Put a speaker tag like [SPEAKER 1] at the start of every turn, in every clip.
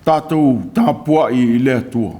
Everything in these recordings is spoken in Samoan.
[SPEAKER 1] Tatou tapuai i le Atua.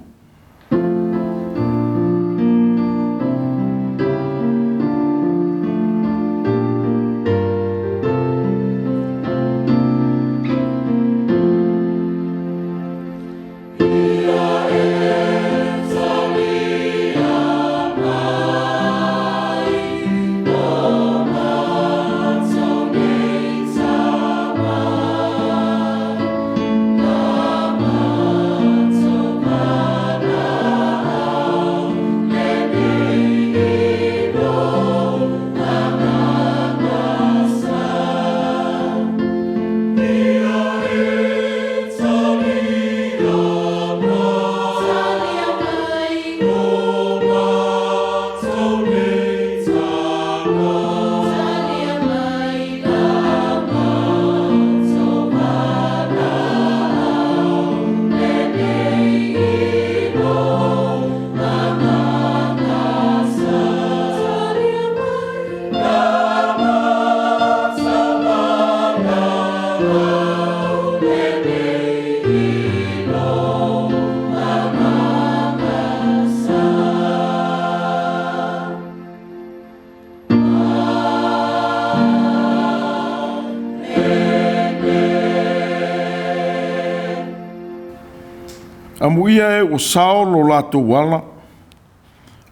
[SPEAKER 1] Amuia e ua sao lo latou ala,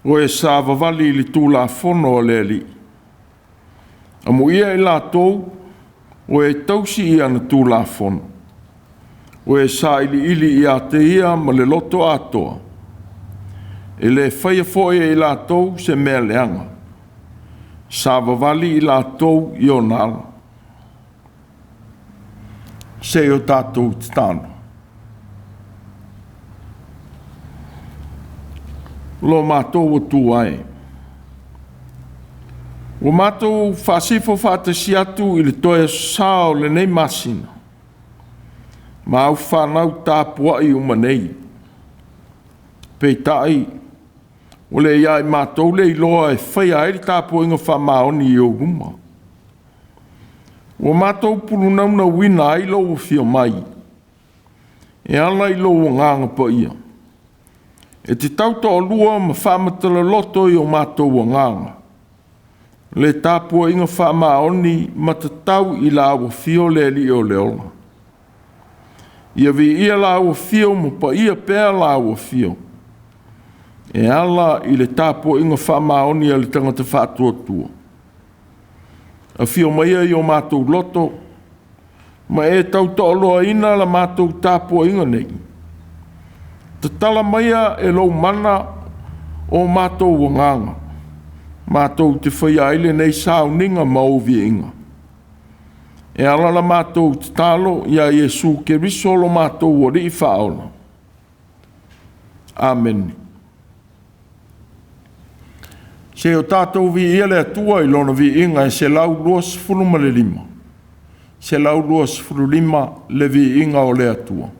[SPEAKER 1] o e savavali i le Tulafono a le Alii. Amuia i latou o e tausi i ana Tulafono, o e sailiili ia te Ia ma le loto atoa, e le faia foi e i latou se mea leaga, savavali i latou i ona ala. Se i o tatou tatalo. Lo matou Atua e, ua matou faasifo faatasi atu i le toe Aso Sa o lenei masina, ma au fanau tapuai uma nei. Peitai, ua le ia i matou le iloa e faia ai le tapuaiga faamaoni i ou luma. Ua matou pulunaunauna ai lou afio mai e ala i lou Agaga Paia, e te tautoalua ma faamatalaloto i o matou agaga le tapuaiga faamaoni ma tatau i lau afio le Alii o le ola. Ia viia lau afio ma paia pea lau afio e ala i le tapuaiga faamaoni a le tagata faatuatua. Afio maia i o matou loto ma e tautoaluaina la matou tapuaiga nei. Tatala maia e lou mana o matou agaga, matou te faia ai lenei sauniga ma ou viiga. E ala la matou tatalo ia Iesu Keriso lo matou Alii Faaola. Amene. Se o tatou viia le Atua i Lona viiga e 125, 125 le viiga o le Atua.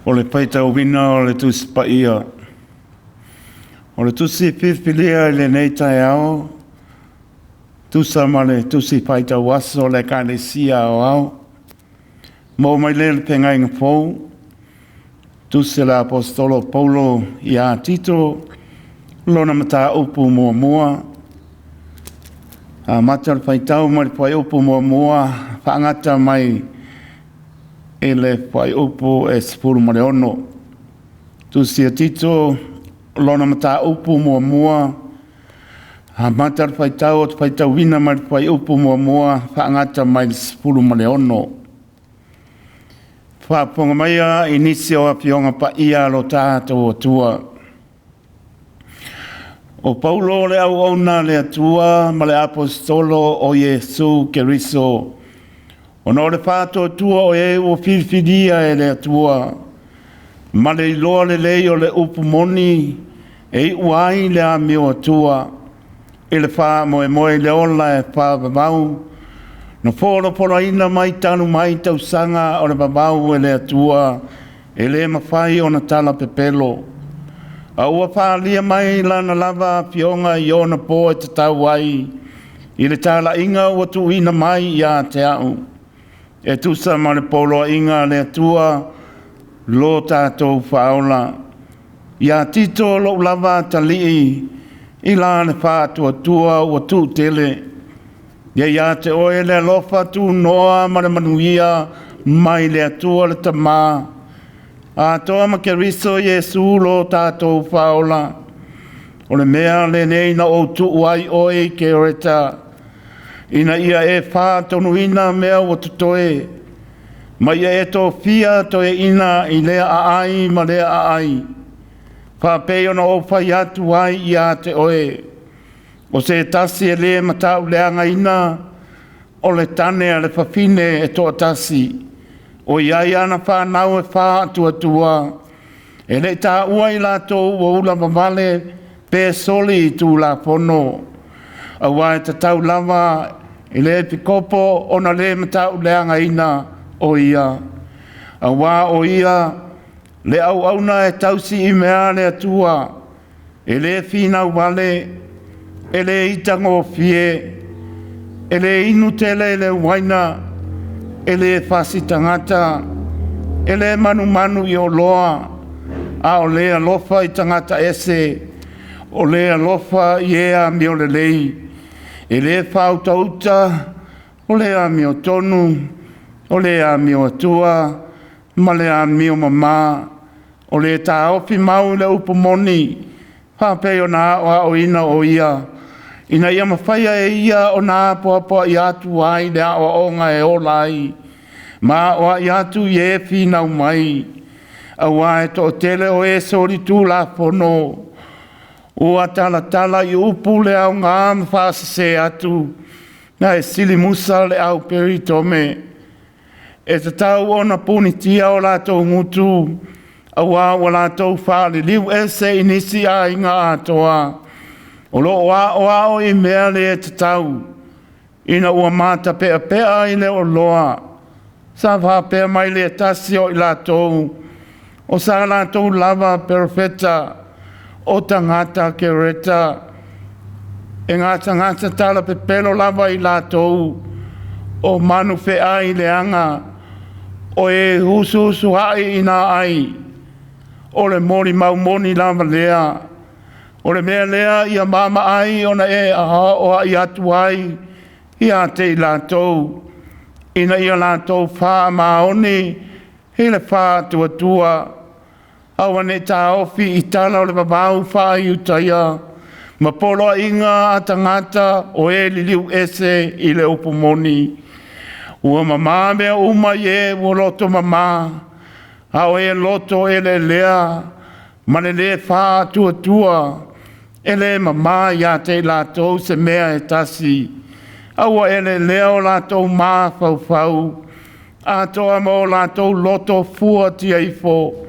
[SPEAKER 2] O le faitauina o le Tusi Paia. O le Tusi filifilia i lenei taeao, tusa ma le Tusi Faitau Aso o le Ekalesia Aoao, maua mai lea i le Feagaiga Fou, Tusi a le Aposetolo o Paulo ia Tito, lona mataupu muamua, amata le faitau mai le fuaiupu 1, faagata mai i le fuaiupu e 16. Tusi a Tito, lona mataupu muamua, amata le faitau o te faitauina mai le fuaiupu 1, faagata mai le 16. Faafofoga maia i nisi o Afioga Paia a lo tatou Atua. O Paulo le auauna a le Atua ma le Aposetolo o Iesu Keriso, ona o le faatuatua o e ua filifilia e le Atua, ma le iloa lelei o le upu moni e iu ai le amio Atua, i le faamoemoe i le ola e faavavau, na folafolaina mai talu mai tausaga o le vavau e le Atua, e le mafai ona tala pepelo. A ua faaalia mai lana lava afioga i ona po e tatau ai, i le talaiga ua tuuina mai ia te au, e tusa ma le poloaiga a le Atua lo tatou faaola. Ia Tito lou lava atalii i la le faatuatua ua tuutele. Ia ia te oe le alofa tunoa ma le manuia mai le Atua le Tama, atoa ma Keriso Iesu lo tatou faaola. O le mea lenei na ou tuu ai oe i Kereta, ina ia e faatonuina mea ua totoe, ma ia e tofia toeaiina i lea aai ma lea aai, faapei ona ou fai atu ai ia te oe. O se tasi e le matauleagaina, o le tane a le fafine e toatasi, o i ai ana fanau e faatuatua, e le i taua i latou ua ulavavale pe soli i Tulafono, aua e tatau lava i le epikopo ona le matauleagaina o ia, aua o ia le auauna e tausi i mea a le Atua, e le finau vale, e le itagofie, e le inu tele i le uaina, e le fasi tagata, e le manumanu i oloa, a o le alofa i tagata ese, o le alofa i e amio lelei, e le faautauta, o le amiotonu, o le amio atua, ma le amio mamā, o le taofi mau i le upu moni, faapei ona aoaoina o ia, ina ia mafaia e ia ona apoapoai atu ai le aoaoga e ola ai, ma aoai atu i e finau mai, aua e toatele o e solitulafono, ua talatala i upu le aoga ma faasese atu, ae sili musa le au peritome. E tatau ona punitia o latou gutu, aua ua latou faaliliu ese i nisi aiga atoa, o lo o aoao i mea le tatau, ina ua matapeapea i le oloa. Sa faapea mai le tasi o i latou, o sa latou lava perofeta, o tagata Kereta, e gasagasa tala pepelo lava i latou, o manufeai leaga, o e usuusuai i na ai, o le molimau moni lava lea. O le mea lea ia maamaai ona e aoai atu ai ia te i latou, ina ia latou faamaoni i le faatuatua, aua ne i taofi i tala o le vavau faaiutaia, ma poloaiga a tagata o e liliu ese i le upu moni. Ua mamā mea uma i e ua loto mamā, a o e loto eleelea ma le le faatuatua, e le mamā ia te i latou se mea e tasi, a ua eleelea o latou mafaufau, atoa ma o latou loto fuatia ifo,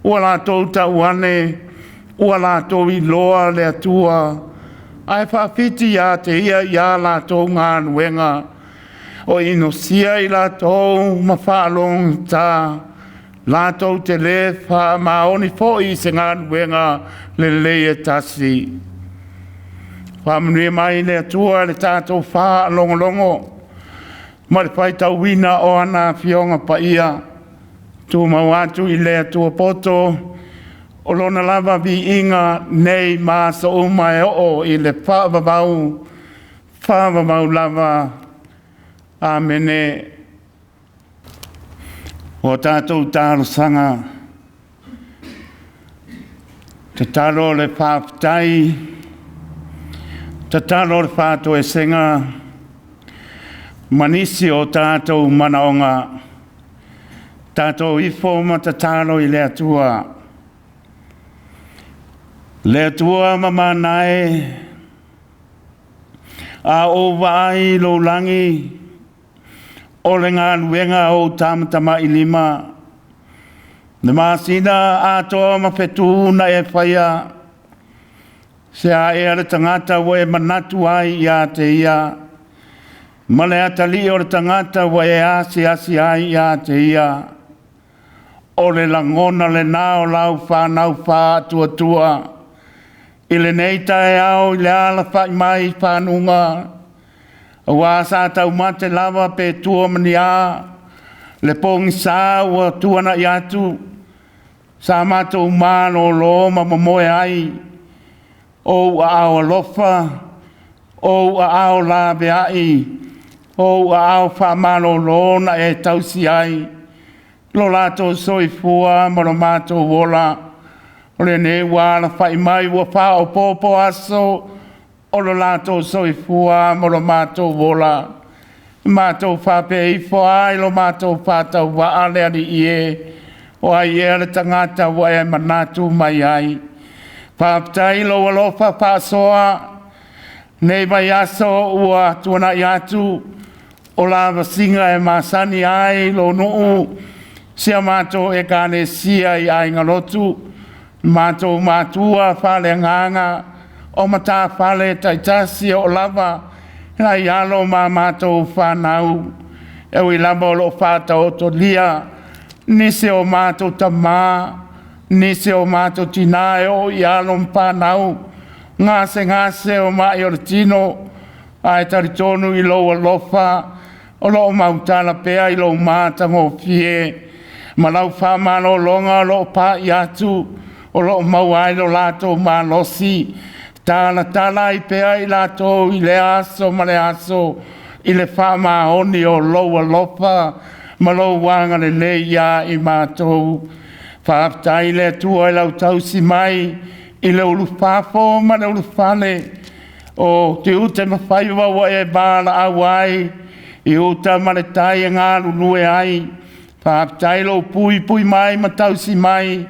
[SPEAKER 2] ua latou tau ane, ua latou iloa le Atua, ae faafiti ia te ia ia latou galuega, o inosia i latou ma faalogogata. Latou te lē faamaoni foi i se galuega lelei e tasi. Faamanuia mai le Atua i le tatou faalogologo ma le faitauina o ana Afioga Paia. Tumau atu i le Atua poto o Lona lava viiga nei ma aso uma e oo i le faavavau, faavavau lava. Amene. O tatou talosaga, tatalo le faafetai, tatalo le faatoesega ma nisi o tatou manaoga. Tatou ifo ma tatalo i le Atua. Le Atua mamana e, a ou vaai i lou lagi, o le galuega a ou tamatamailima, le masina atoa ma fetu na e faia, se a ea le tagata ua e manatu ai ia te ia, ma le atalii o le tagata ua e asiasi ai ia te ia. O le lagona lena o lau fanau faatuatua i lenei taeao i le alafai mai i fanuga, aua sa taumate lava pe tua ma ni a le pogisa ua tuanai atu, sa matou malolo ma momoe ai, ou aao alofa, ou aao laveai, ou aao faamalolo na e tausi ai lo latou soifua ma lo matou ola. O lenei ua alafai mai ua faaopoopo aso o lo latou soifua ma lo matou ola. Matou faapea ifo lava i lo matou faatauvaa le Alii e, o ai ea le tagata ua e manatu mai ai. Faafetai i lou alofa faasoa nei vaiaso ua tuanai atu o lavasiga e masani ai lou nuu, si a matou Ekalesia i Aiga Lotu, matou matua faaleagaga o matafale taitasi o lava nai alo ma matou fanau. E ui lava o lo o faataotolia nisi o matou tama, nisi o matou tina e oo i alo ma fanau, gasegase o mai o le tino, ae talitonu i lou alofa o lo o mautala pea i lou matagofie ma lau faamalologa o lo o pa'i atu, o lo o maua ai lo latou malosi, talatala ai pea i latou i lea aso ma lea aso i le faamaoni o lou alofa ma lou agalelei ia i matou. Faafetai i le Atua i lau tausi mai i le ulufafo ma le ulufale o tiute ma faiva ua e valaau ai i uta ma le tai e galulue ai. Faafetai lou puipui mai ma tausi mai,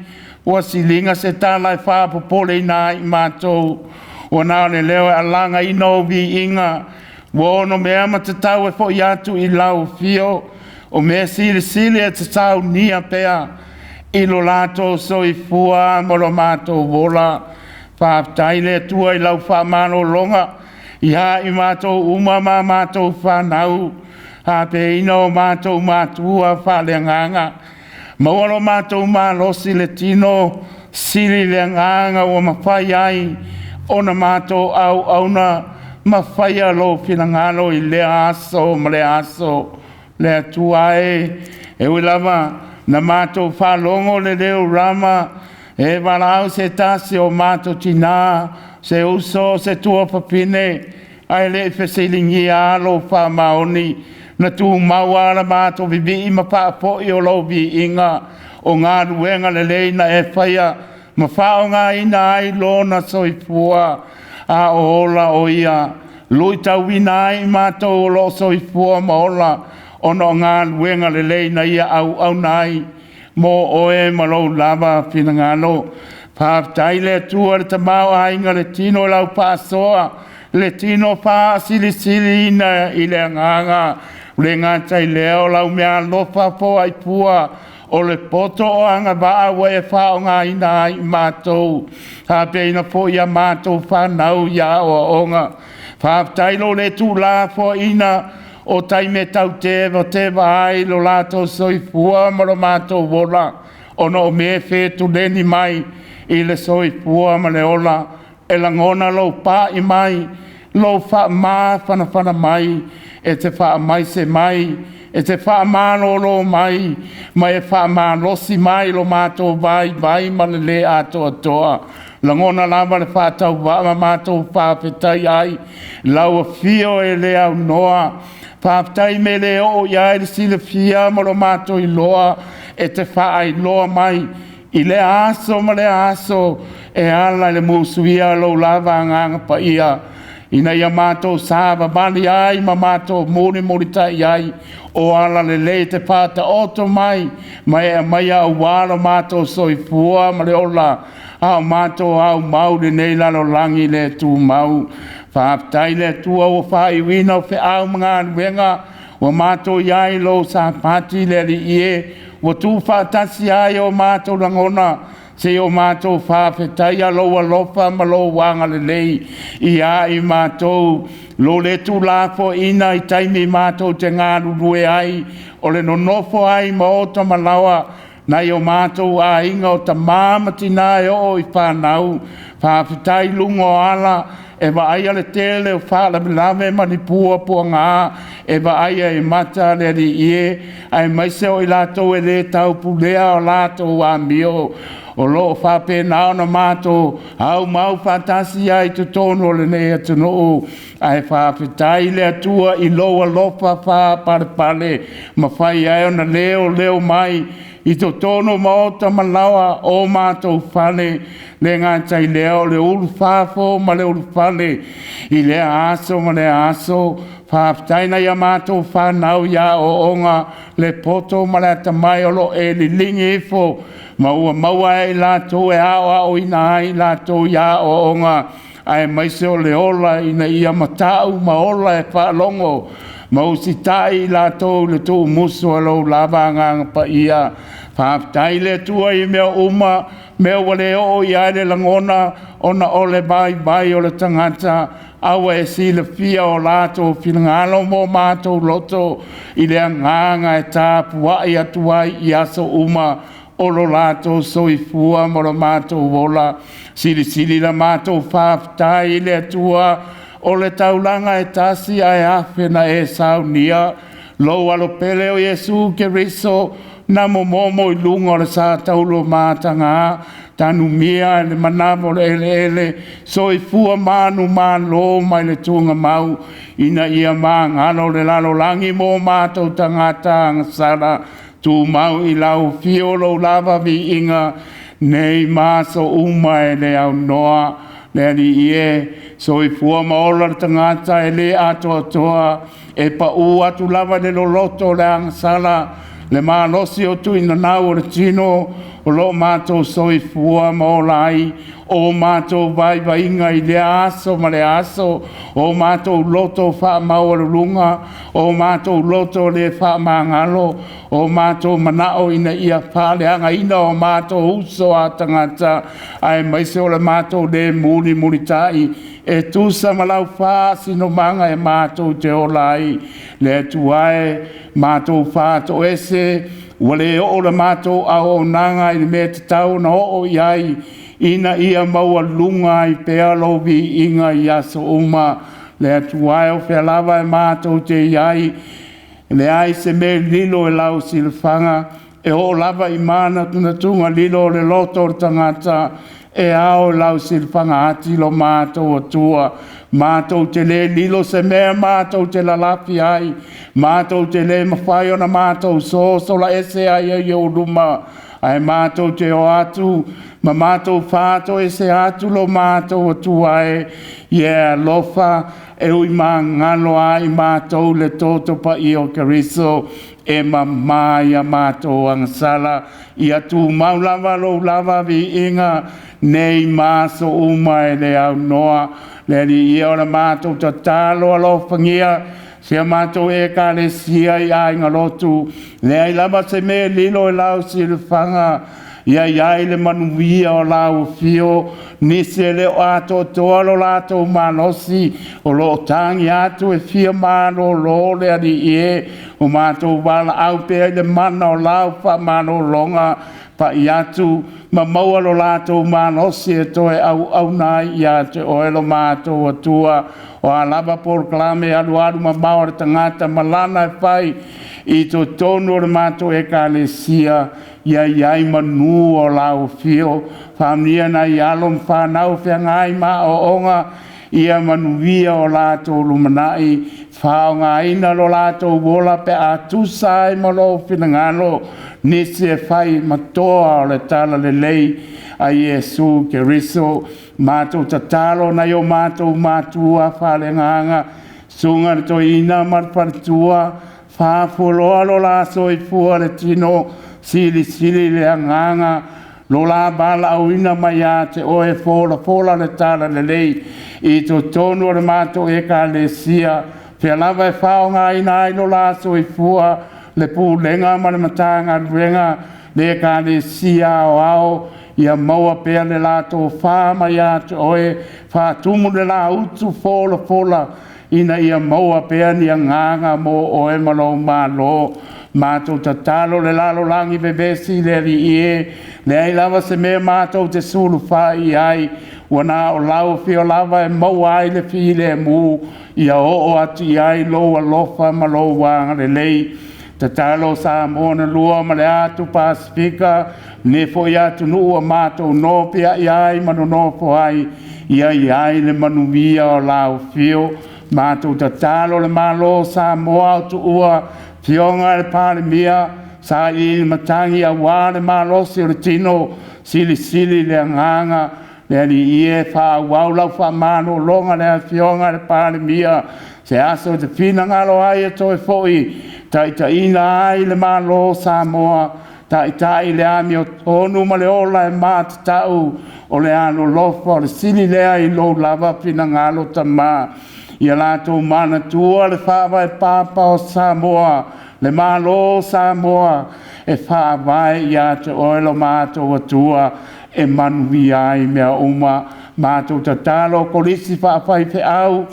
[SPEAKER 2] ua siliga se tala e faapopoleina ai matou, ua na o le leo e alagaina ou viiga, ua onomea ma tatau e foi atu i lau afio, o mea silisili e te saunia pea i lo latou soifua ma lo matou ola. Faafetai le Atua i lau faamalologa ia i matou uma ma matou fanau, apeina o matou matua faaleagaga, maua lo matou malosi le tino, sili le agaga ua mafai ai ona matou auauna ma faia lou finagalo i lea aso ma lea aso. Le Atua e, e ui lava na matou faalogo le leo Rama e valaau se tasi o matou tina, se uso, se tuafafine, ae le i fesiligia lou faamaoni, na tumau lava la matou vivii ma faafoi o lou viiga, o galuega lelei na e faia ma faaaogaina ai lona soifua a o ola o ia, luitauina ai matou o lo o soifua ma ola ona o galuega lelei na ia auauna ai mo oe ma lou lava finagalo. Faafetai le Atua i le tamaoaiga o le tino i lau faasoa, le tino faasilisiliina i le agaga, le gata i lea o lau meaalofa foaifua, o le poto o agavaa ua e faaaogaina ai i matou, faapea foi a matou fanau i aoaoga. Faafetai lou le tuulafoaiina O taimi e tau tevateva ai lo latou soifua ma lo matou ola, ona o mea e fetuleni mai i le soifua ma le ola, e lagona lou pa'i mai, lou faamafanafana mai, e te faamaise mai, e te faamalōlō mai, ma e faamalosi mai lo matou vaivai ma le lē atoatoa. Lagona lava le faatauvaa ma matou faafetai ai lau afio e le aunoa. Faafetai i mea e le oo i ai le silafia ma lo matou iloa, e te faailoa mai i lea aso ma lea aso e ala i le musuia o lou lava Agaga Paia, ina ia matou savavali ai ma matou mulimulitai ai o alalelei e te faataoto mai ma e aumaia aua lo matou soifua ma le ola, a o matou aumau i lenei lalolagi le tumau. Faafetai i le Atua ua faaiuina o feau ma galuega ua matou i ai i lou Sapati le Alii e, ua tuufaatasi ai o matou lagona seia o matou faafetaia lou alofa ma lou agalelei ia i matou, lo le tuulafoaiina i taimi matou te galulue ai, o le nonofo ai i maota ma laoa nai o matou aiga o tama ma tina e oo i fanau. Faafetai i luga o ala e vaaia le tele o faalavelave ma ni puapuaga e vaaia e mata le Alii e, aemaise o i latou e le taupulea o latou amio, o lo o faapena ona matou aumau faatasi ai i totonu o lenei atunuu. Ae faafetai i le Atua i lou alofa faapalepale, ma fai ai ona leoleo mai i totonu o maota ma laoa o matou fale, le gata i lea o le ulufafo ma le ulufale i lea aso ma lea aso. Faafetai nai a matou fanau i aoaoga, le poto ma le atamai o lo o e liligi ifo ma ua maua e i latou e aoaoina ai i latou i aoaoga, aemaise o le ola ina ia matau ma ola e faalogo ma usitai i latou i le tuumusu o lou lava Agaga Paia. Faafetai i le Atua i mea uma, mea ua le oo i ai le lagona ona o le vaivai o le tagata, a ua e silafia o latou finagalo ma o matou loto i le agaga e tapuai atu ai i aso uma o lo latou soifua ma lo matou ola. Silisili la matou faafetai i le Atua o le taulaga e tasi ae afe na e saunia lou alopele o Iesu Keriso na momomo i luga o le sa taulu mataga, tanumia i le manava o le eleele, soifua manumalo mai le tugamau, ina ia magalo le lalolagi mo matou tagata agasala. Tumau i lau afio lou lava viiga nei ma aso uma e le aunoa. Le Alii e, soifua ma ola le tagata e le atoatoa, e pau atu lava i le loloto o le agasala le malosi o tuinanau o le tino o lo o matou soifua ma ola ai o matou vaivaiga i lea aso ma lea aso, o matou loto faamaualuluga, o matou loto le faamagalo, o matou manao ina ia faaleagaina o matou uso a tagata, aemaise o le matou le mulimulitai e tusa ma lau faasinomaga e matou te ola ai. Le Atua e, matou faatoese ua le oo le matou auaunaga i le mea e tatau ona oo i ai, ina ia maualuga ai pea lou viiga i aso uma. Le Atua e, o fea lava e matou te i ai, e leai se mea e lilo i lau silafaga, e oo lava i manatunatuga lilo o le loto o le tagata, e ao i lau silafaga ati lo matou Atua. Matou te le lilo se mea matou te lalafi ai, matou te le mafai ona matou sosola ese ai i ou luma, ae matou te o atu ma matou faatoese atu lo matou Atua e, ia e alofa e ui magalo ai matou le toto paia o Keriso e mamā i a matou agasala. Ia tumau lava lou lava viiga nei ma aso uma e le aunoa. Le Alii ia, o le matou tatalo alofagia si a matou Ekalesia i Aiga Lotu, leai lava se mea e lilo i lau silafaga. Ia i ai le manuia o lau afio, nisi e le o atoatoa lo latou malosi, o lo o tagi atu e fia malolo le Alii e, o matou valaau pea i le mana o lau faamalologa, pai atu ma maua lo latou malosi e toe auauna ai ia te oe lo matou Atua. O a lava polokalame alualu mamao a le tagata ma lana e fai i totonu o le matou ekalesia, ia i ai manu o lau afio. Faamanuia nai alo ma fanau feagai ma aoaoga, ia manuia o latou lumanai, faaaogaina lo latou ola pe a tusa ai ma lou finagalo, nisi e fai ma toa o le talalelei a Iesu Keriso. Matou tatalo nai o matou matua faaleagaga, susuga i le toeaina ma le faletua, faafualoa lo la soifua i le tino, silisili le agaga lo la valaauina mai ia te oe e folafola le talalelei i totonu o le matou ekalesia, fea lava e faaaogaina ai lo la soifua, le pulega ma le Matagaluega, le ekalesia aoao, ia maua pea le la tofa mai ia te oe, faatumu le lautu folafola ina ia maua pea ni agaga mo oe ma lou Malo. Matou tatalo le lalolagi vevesi le Alii e, leai lava se mea matou te sulufai i ai, ua na o lau afio lava e maua ai le filemu, ia oo atu i ai lou alofa ma lou agalelei. Tatalo Samoa na lua ma le atu Pasefika, lenei foi atunuu ua matou nopiai ai ma nonofo ai, ia i ai le manuia o lau afio. Matou tatalo le Malo o Samoa o tuua, afioga i le Palemia, sailiili matagi aua le malosi o le tino, silisili le agaga le Alii e, faaauau lau faamalologa i le afioga i le Palemia, se aso e te finagalo ai e toe foi, taitaiina ai le Malo o Samoa, taitai le amiotonu ma le ola e matatau o le alolofa, o le sili lea i lou lava finagalo Tama. Ia latou manatua le faavae papa o Samoa, le Malo o Samoa e faavae ia te oe lo matou Atua e manuia ai mea uma. Matou tatalo Kolisi Faafaifeau,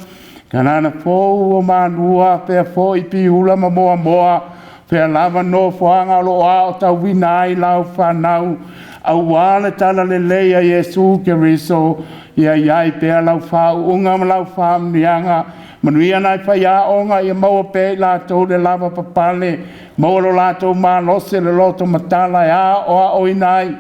[SPEAKER 2] Kalana fou o Malua afea foi Piula ma Moamoa, fea lava nofoaga o lo o aotauina ai lau fanau, aua le talalelei a Iesu Keriso, ia i ai pea lau faauuga ma lau faamanuiaga. Manuia nai faiaoga ia maua pea e i latou le lavapapale, maua lo latou malosi o le loto matala e aoaoina ai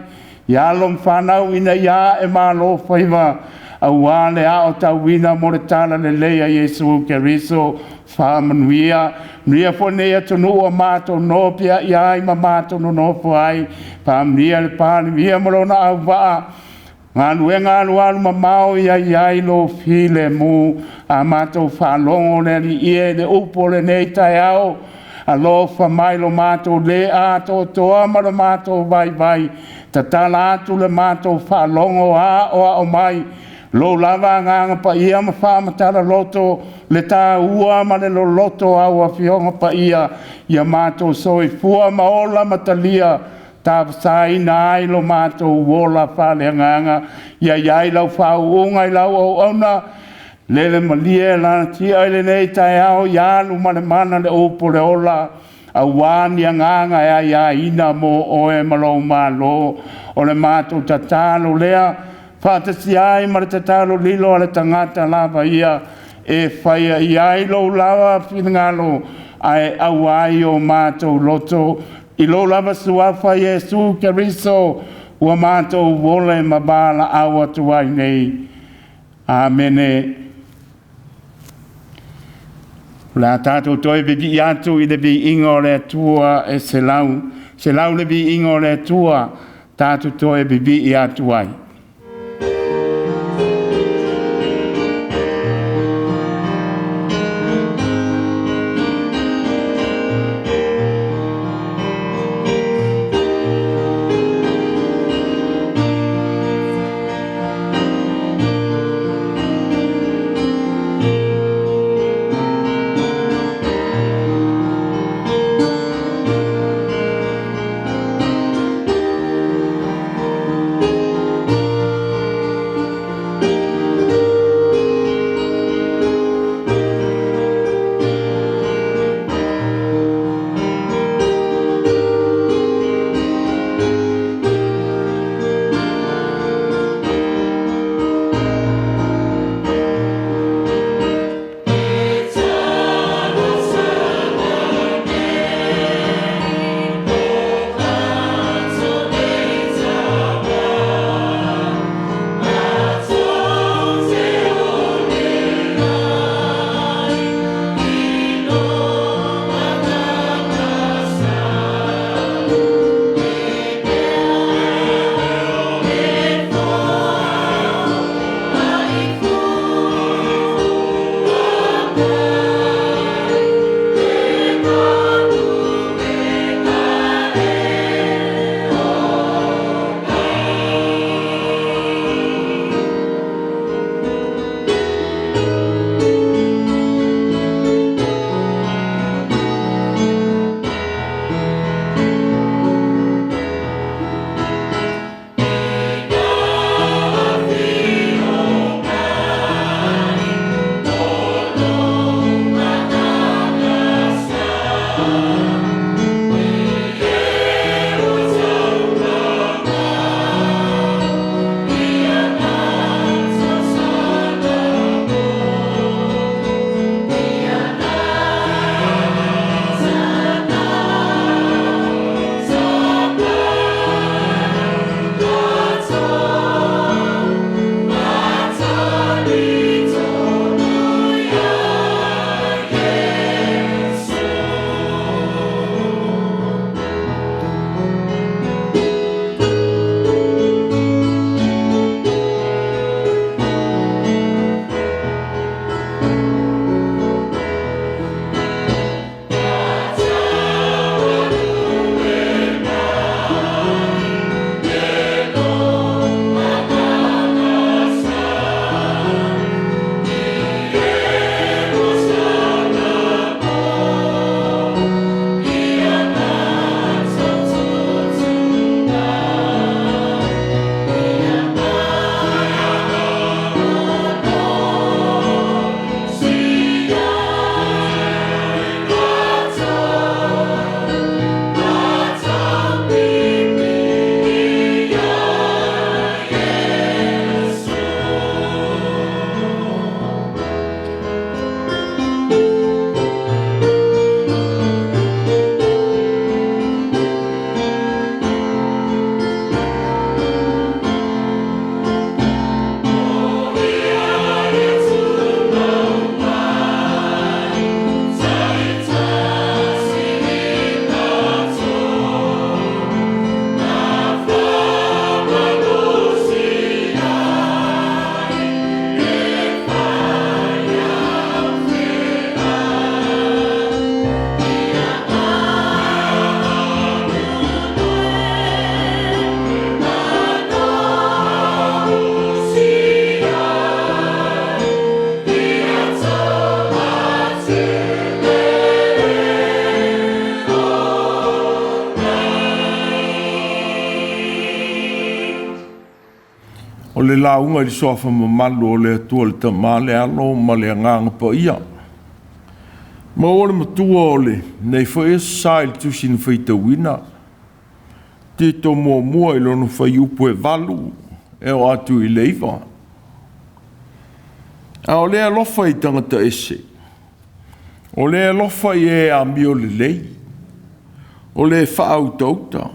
[SPEAKER 2] i alo ma fanau ina ia ae malo faiva aua le aotauina mo le talalelei a Iesu Keriso. Faamanuia, manuia foi lenei atunuu ua matou nopiai ai ma matou nonofo ai. Faamanuia le Palemia ma lona auvaa, galuega alualu mamao ia i ai lou filemu. A matou faalogo le Alii e i le upu o lenei taeao, alofa mai lo matou le atoatoa ma lo matou vaivai, tatala atu le matou faalogo, aoao mai lou lava agaga paia ma faamatala loto le taua ma le loloto o au Afioga Paia, ia matou soifua ma ola matalia, tavasaina ai lo matou ola faaleagaga. Ia i ai lau faauuga i lau auauna, lele malie lanatia i lenei taeao, ia alu ma le mana le upu o le ola, aua ni agaga e aiaina mo oe ma lou Malo. O le matou tatalo lea, faatasi ai ma le tatalo lilo a le tagata lava ia e faia i ai lou lava finagalo, ae aua ai o matou loto i lou lava suafa Iesu Keriso ua matou ola ma valaau atu ai nei. Amene. O le a tatou toe vivii atu i le viiga o le Atua e selau, selau le viiga o le Atua, tatou toe vivii atu ai.
[SPEAKER 1] O le lauga i le suafa mamalu o le Atua le Tama, le Alo ma le Agaga Paia. Maua le matua o lenei foi aso sa i le tusi na faitauina, Tito muamua i lona fuaiupu e 8 e oo atu i le 9. A o le alofa i tagata ese, o le alofa i e amio lelei, o le faautauta,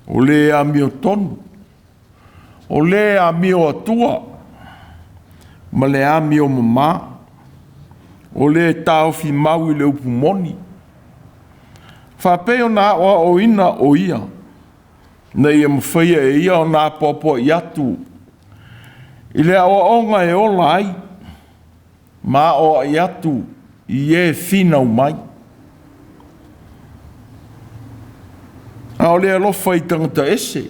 [SPEAKER 1] o le amiotonu, o le amio atua ma le amio mamā, o le taofi mau i le upu moni, faapei ona aoaoina o ia, ina ia mafaia e ia ona apoapoai atu i le aoaoga e ola ai, ma aoai atu i e finau mai. A o le alofa i tagata ese,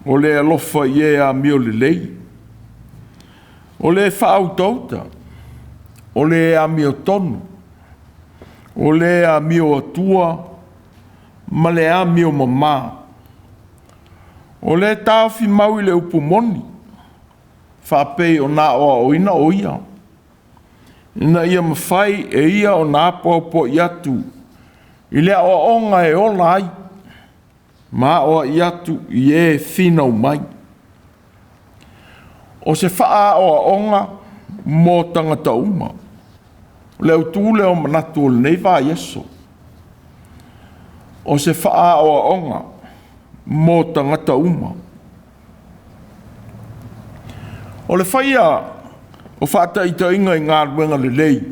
[SPEAKER 1] o le alofa i e amio lelei, o le faautauta, o le amiotonu, o le amio atua ma le amio mamā, o le taofi mau i le upu moni, faapei ona aoaoina o ia, ina ia mafai e ia ona apoapoai atu i le aoaoga e ola ai, ma aoai atu i e finau mai. O se faaoaoga mo tagata uma. O le autu lea o manatu o lenei vaiaso. O se faaoaoga mo tagata uma. O le faia o faataitaiga i galuega lelei,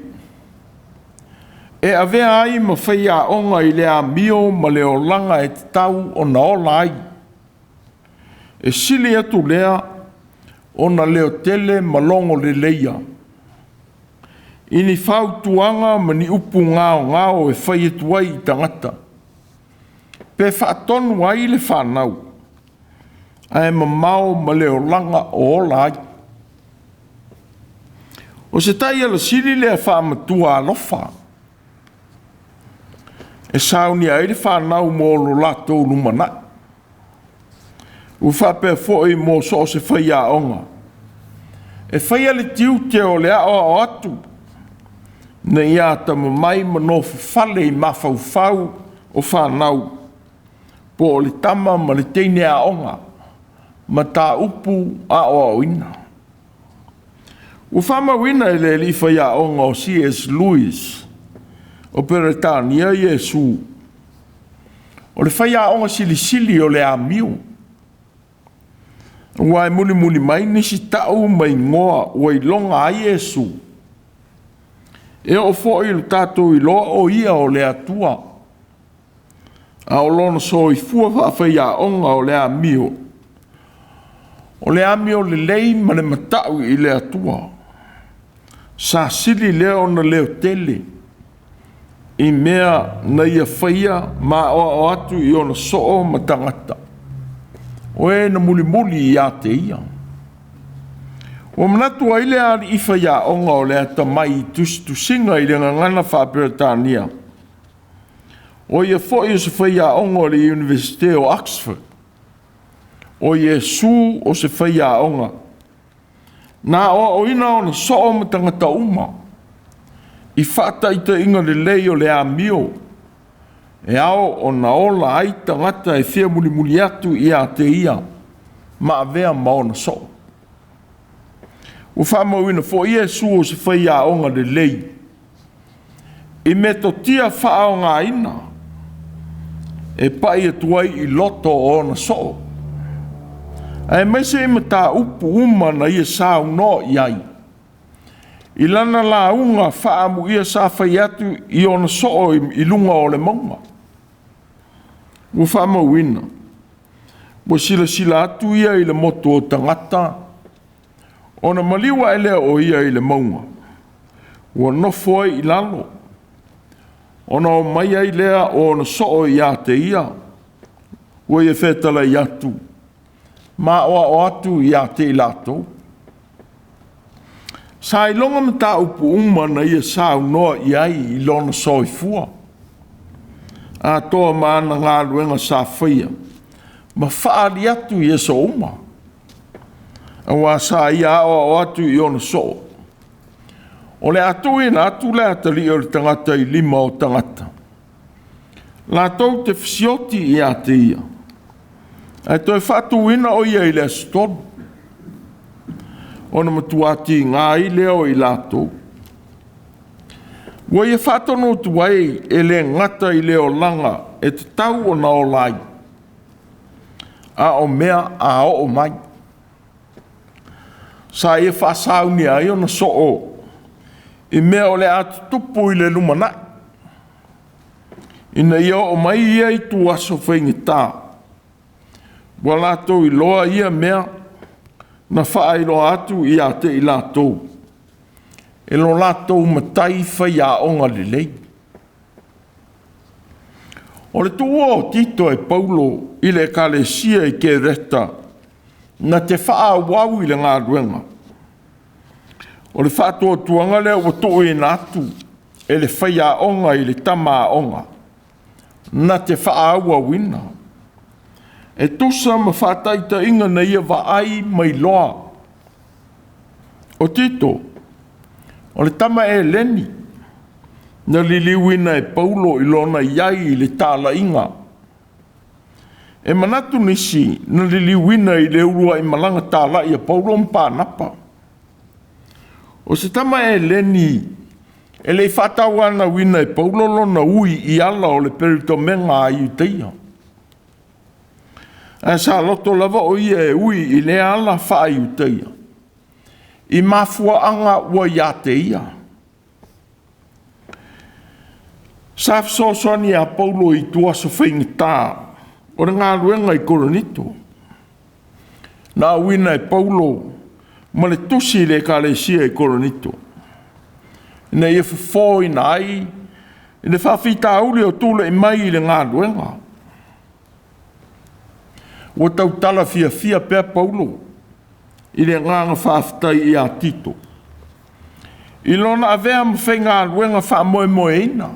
[SPEAKER 1] e avea ai ma faiaoga i le amio ma le olaga e tatau ona ola ai. E sili atu lea ona leotele ma logo leleia i ni fautuaga ma ni upu gaogao e fai atu ai i tagata, pe faatonu ai le fanau, ae mamao ma le olaga o ola ai. O se taiala sili lea faamatua alofa, e saunia ai le fanau mo lo latou lumanai. Ua faapea foi mo so o se faiaoga, e faia le tiute o le aoao atu, ina ia atamamai ma nofofale i mafaufau o fanau, po o le tama ma le teine aoga, mataupu aoaoina. Ua faamauina e le alii faiaoga o C.S. Lewis o Peretania Iesu, o le faiaoga silisili o le amio, ua e mulimuli mai nisi tau ma igoa ua iloga ai Iesu. E oo foi i le tatou iloa o ia o le Atua, a o lona soifua faafaiaoga o le amio, o le amio lelei ma le matau i le Atua. Sa sili lea ona leotele i mea na ia faia ma aoao atu i ona soo ma tagata, o e na mulimuli ia te ia. Ua manatu ai le alii faiaoga o le atamai i tusitusiga i le gagana faa-Peretania, o ia foi o se faiaoga o le Iunivesite o Oxford, o Iesu o se faiaoga, na aoaoina ona soo ma tagata uma, i faataitaiga lelei o le amio, e ao ona ola ai tagata e fia mulimuli atu ia te ia, ma avea ma ona soo. Ua faamauina foi Iesu o se faiaoga lelei, i metotia faaaogaina, e pai atu ai i loto o ona soo, aemaise i mataupu uma na ia saunoa i ai, i lana lauga faaamuia sa fai atu i ona soo i luga o le mauga. Ua faamauina, ua silasila atu ia i le motu o tagata, ona maliu ae lea o ia i le mauga, ua nofo ai i lalo, ona o mai ai lea o ona soo ia te ia, ua ia fetalai atu, ma aoao atu ia te i latou. Sa iloga mataupu uma na ia saunoa i ai i lona soifua, atoa ma ana galuega sa faia, ma faaali atu i aso uma. Aua sa ia aoao atu i ona soo. O le a tuuina atu le atalii o le tagata i lima o tagata, latou te fesioti ia te ia, ae toe faatuina o ia i le aso 3. Ona matua tiga ai lea o i latou. Ua ia faatonu atu ai e le gata i le olaga e tatau ona ola ai, a o mea a oo mai. Sa ia faasaunia ai ona soo i mea o le a tutupu i le lumanai, ina ia oo mai ia ituaso faigata, ua latou iloa ia mea na faailoa atu ia te i latou e lo latou matai faiaoga lelei. O le tuua o Tito e Paulo i le ekalesia i Kereta na te faaauau i le galuega. O le faatuatuaga lea ua tuuina atu e le faiaoga i le tama aoga na te faaauauina, e tusa ma faataitaiga na ia vaai ma iloa. O Tito, o le tama Eleni, na liliuina e Paulo i lona i ai i le talaiga. E manatu nisi na liliuina i le uluai malaga talai a Paulo ma Panapa. O se tama Eleni e le i faatauanauina e Paulo lona ui i ala o le peretomega a Iutaia. Ae sa loto lava o ia e ui i lea ala faa-Iutaia, i mafuaaga ua ia te ia. Sa fesoasoani ia Paulo i ituaso faigata o le galuega i Korinito. Na auina e Paulo ma le tusi i le ekalesia i Korinito, ina ia fofoina ai i le faafitauli o tulai mai i le galuega. Ua tautala fiafia pea Paulo i le agaga faafetai ia Tito, i lona avea ma faigaluega faamoemoeina,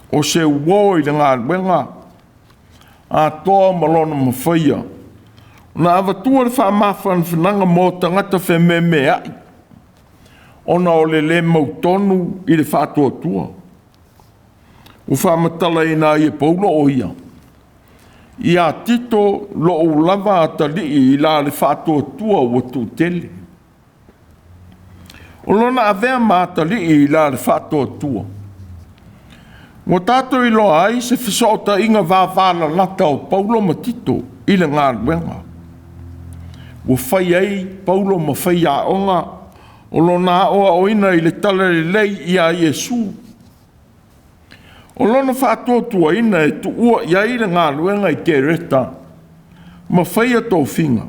[SPEAKER 1] o se uo i le galuega atoa ma lona mafaia, na avatua le faamafanafanaga mo tagata fememeai, ona o le le mautonu i le faatuatua. Ua faamatalaina ai e Paulo o ia, ia Tito lou lava atalii i la le faatuatua ua tuutele. O lona avea ma atalii i la le faatuatua, ua tatou iloa ai se fesootaiga vavalalata o Paulo ma Tito i le galuega. Ua fai ai Paulo ma faiaoga o lona aoaoina i le talalelei ia Iesu. O lona faatuatuaina e tuua i ai le galuega i Kereta ma faia tofiga,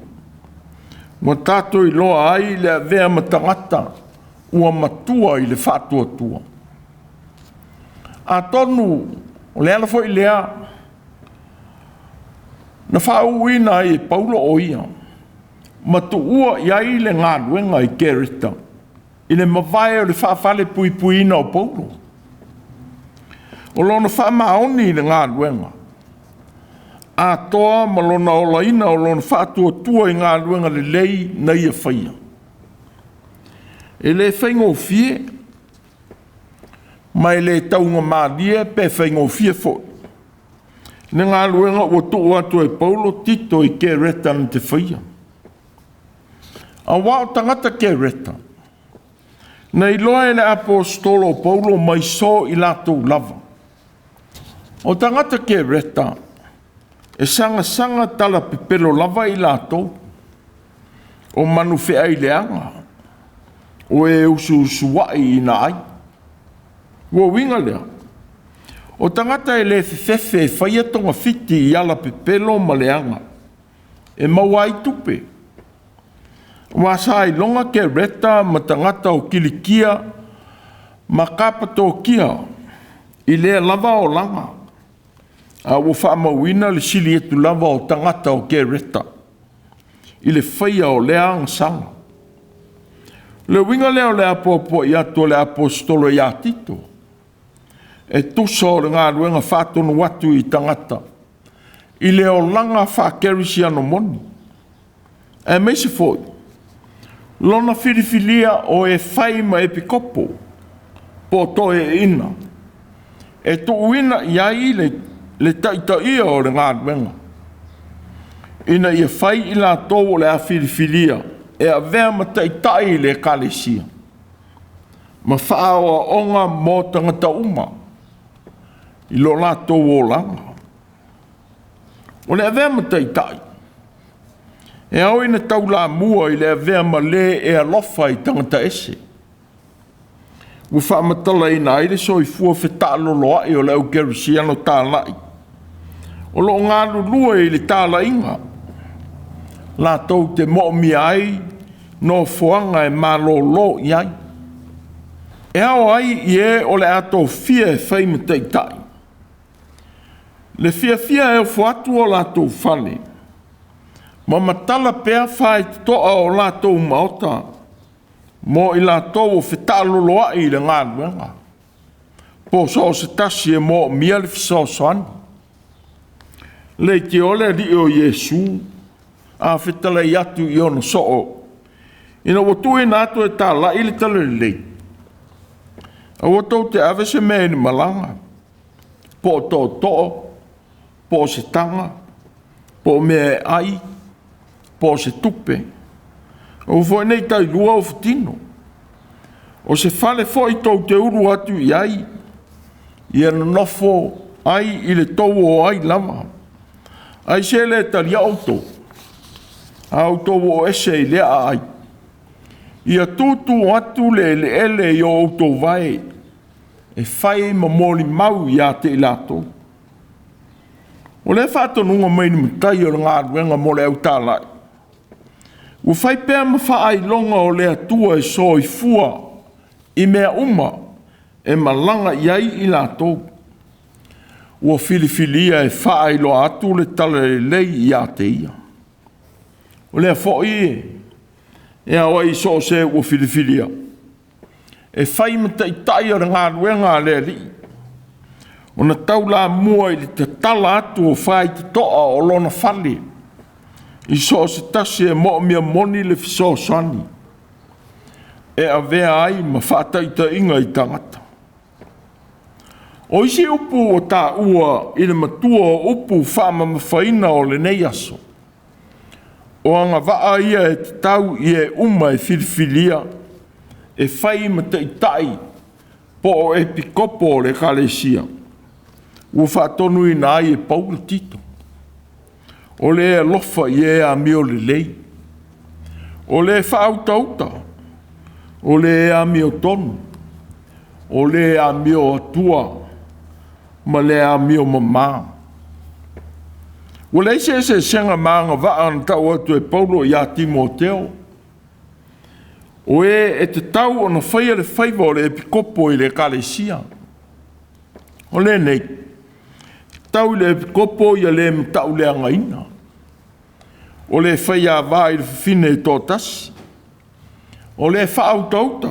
[SPEAKER 1] ua tatou iloa ai le avea ma tagata ua matua i le faatuatua. Atonu o le ala foi lea na faauuina ai e Paulo o ia ma tuua i ai le galuega i Kereta i le mavae o le faafalepuipuiina o Paulo. O lona faamaoni i le galuega atoa ma lona olaina o lona faatuatua i galuega lelei na ia faia. E le faigofie, ma e le taugamalie pe faigofie foi le galuega ua tuu atu e Paulo Tito i Kereta na te faia. Aua o tagata Kereta, na iloa e le aposetolo o Paulo mai so i latou lava. O tagata Kereta, e sagasaga talapepelo lava i latou, o manufeai leaga, o e usuusuai ina ai. Ua uiga lea, o tagata e le fefefe e faia togafiti i alapepelo ma leaga, e maua ai tupe. Ua sa iloga Kereta ma tagata o Kilikia ma Kapatokia i lea lava olaga, a ua faamauina le sili atu lava o tagata o Kereta i le faia o lea agasala. Le uiga lea o le apoapoai atu o le aposetolo ia Tito, e tusa o le galuega faatonu atu i tagata i le olaga faakerisiano moni. Aemaise foi lona filifilia o e fai ma epikopo po o toeaiina e tuuina i ai le taitaia o le galuega, ina ia fai i latou o le a filifilia e avea ma taitai i le ekalesia, ma faaoaoga mo tagata uma i lo latou olaga. O le avea ma taitai, e ao ina taulamua i le avea ma le e alofa i tagata ese, ua faamatalaina ai le soifua fetaaloloai o le au kerisiano talai, o lo o galulue i le talaiga, latou te moomia ai nofoaga e malolo i ai. E ao ai i e o le a tofia e fai ma taitai, le fiafia e ofo atu o latou fale, ma matala pea faitotoa o latou maota mo i latou o fetaaloloai i le galuega, po so o se tasi e moomia le fesoasoani. Leitio le Alii o Iesu a fetalai atu i ona soo, ina ua tuuina atu e talai le talalelei, aua tou te ave se mea i le malaga, po o tootoo, po o se taga, po o mea e ai, po o se tupe. Aua foi ne i tailua ou futino. O se fale foi tou te ulu atu i ai, ia nonofo ai i le tou o ai lava. Ai se le talia outou, a outou o ese i lea aai, ia tutu atu le eleele i o outou vae, e fai ma molimau ia te i latou. O lea faatonuga mai le matai o le galuega mo le autalai, ua fai pea ma faailoga o le Atua e soifua i mea uma e malaga i ai i latou, ua filifilia e faailoa atu le talalelei ia te ia. O lea foi e ao ai i so o se ua filifilia, e fai ma taitai o le galuega a le Alii, ona taulamua i le tatala atu o faitotoa o lona fale, i so o se tasi e moomia moni le fesoasoani, e avea ai ma faataitaiga i tagata. O isi upu ua taua i le matua o upu faamamafaina o lenei aso, o agavaa ia e tatau i e uma e filifilia e fai ma taitai po o epikopo o le ekalesia, ua faatonuina ai e Paulo Tito. O le alofa i e amio lelei, o le faautauta, o le amiotonu, o le amio atua ma le amio mama. Ua leai se eseesega ma agavaa na tau atu e Paulo ia Timoteo, o e e tatau ona faia le faiva o le epikopo i le ekalesia. O lenei, tau i le epikopo ia le matauleagaina, o le faiava i le fafine e toatasi, o le faautauta,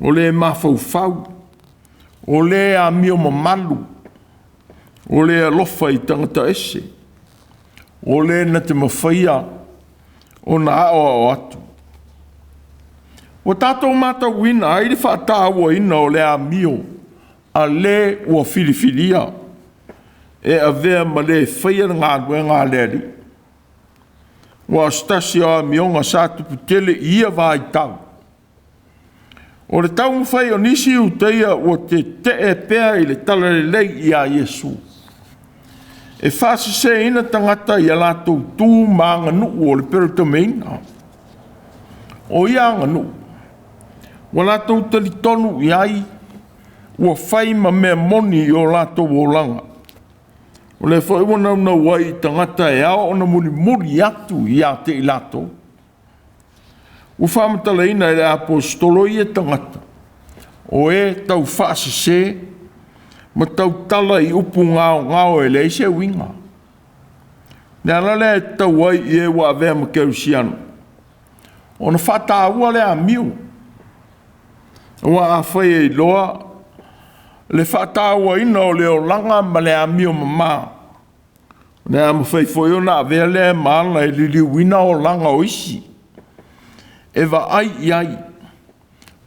[SPEAKER 1] o le mafaufau, o le amio mamalu, o le alofa i tagata ese, o le na te mafaia ona aoao atu. Ua tatou matauina ai le faatauaina o le amio a le ua filifilia e avea ma le faia le galuega a le Alii. Ua o se tasi o amioga sa tupu tele i ia vaitau, o le taumafai o nisi Iutaia ua tetee pea i le talalelei ia Iesu, e faaseseina tagata i a latou tu ma aganuu o le Peretameina. O ia aganuu, ua latou talitonu i ai, ua fai ma mea moni i o latou olaga. O lea foi ua naunau ai i tagata e ao ona mulimuli atu ia te i latou. Ua faamatalaina e le aposetolo ia tagata, o e tau faasese ma tautala i upu gaogao e leai se uiga. Le ala lea e tatau ai i e ua avea ma kerisiano, ona faataua le amio. Aua afai e iloa le faatauaina o le olaga ma le amio mama, O le a mafai foi ona avea lea ma ala e liliuina olaga o isi e vaai i ai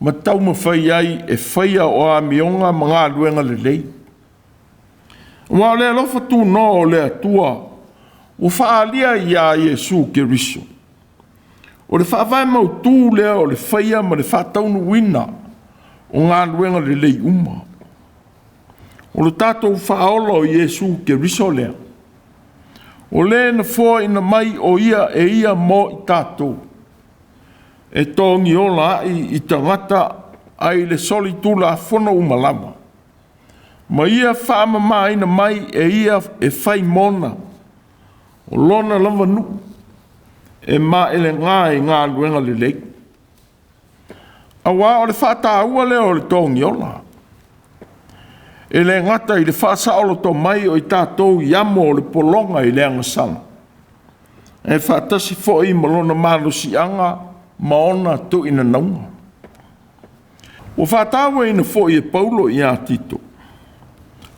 [SPEAKER 1] ma taumafai ai e faia o amioga ma galuega lelei. Aua o le alofa tunoa o le Atua ua faaalia ia Iesu Keriso, o le faavae mautu lea o le faia ma le faataunuuina o galuega lelei uma. O lo tatou Faaola o Iesu Keriso lea, o le na foaina mai o ia e ia mo i tatou, e togiola ai i tagata ai le solitulafono uma lava, ma ia faamamaina mai e ia e fai mona, o lona lava nuu, e maelega i galuega lelei. Aua o le faataua lea o le togiola, e le gata i le faasaoloto mai o i tatou i amo o le pologa i le agasala, ae faatasi foi ma lona malosiaga ma ona tuuinanauga. Ua faatauaina foi e Paulo ia Tito,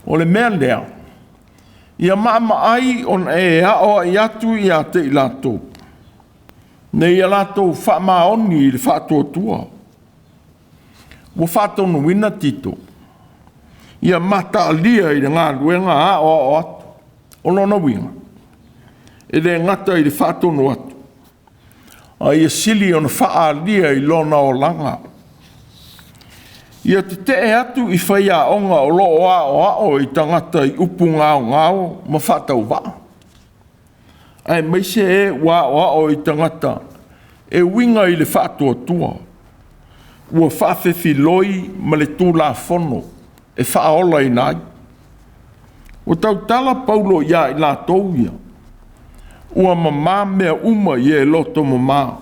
[SPEAKER 1] o le mea lea, ia maamaai ona e aoai atu ia te i latou, ina ia latou faamaoni i le faatuatua. Ua faatonuina Tito, ia mataalia i le galuega aoao atu. O lona uiga, e le gata i le faatonu atu, a ia sili ona faaalia i lona olaga. Ia tetee atu i faiaoga o lo o aoao i tagata i upu gaogao ma faatauvaa, aemaise e ua aoao i tagata e uiga i le faatuatua, ua faafefiloi ma le Tulafono e faaolaina ai. Ua tautala Paulo ia i latou ia, ua mamā mea uma i e loto mamā,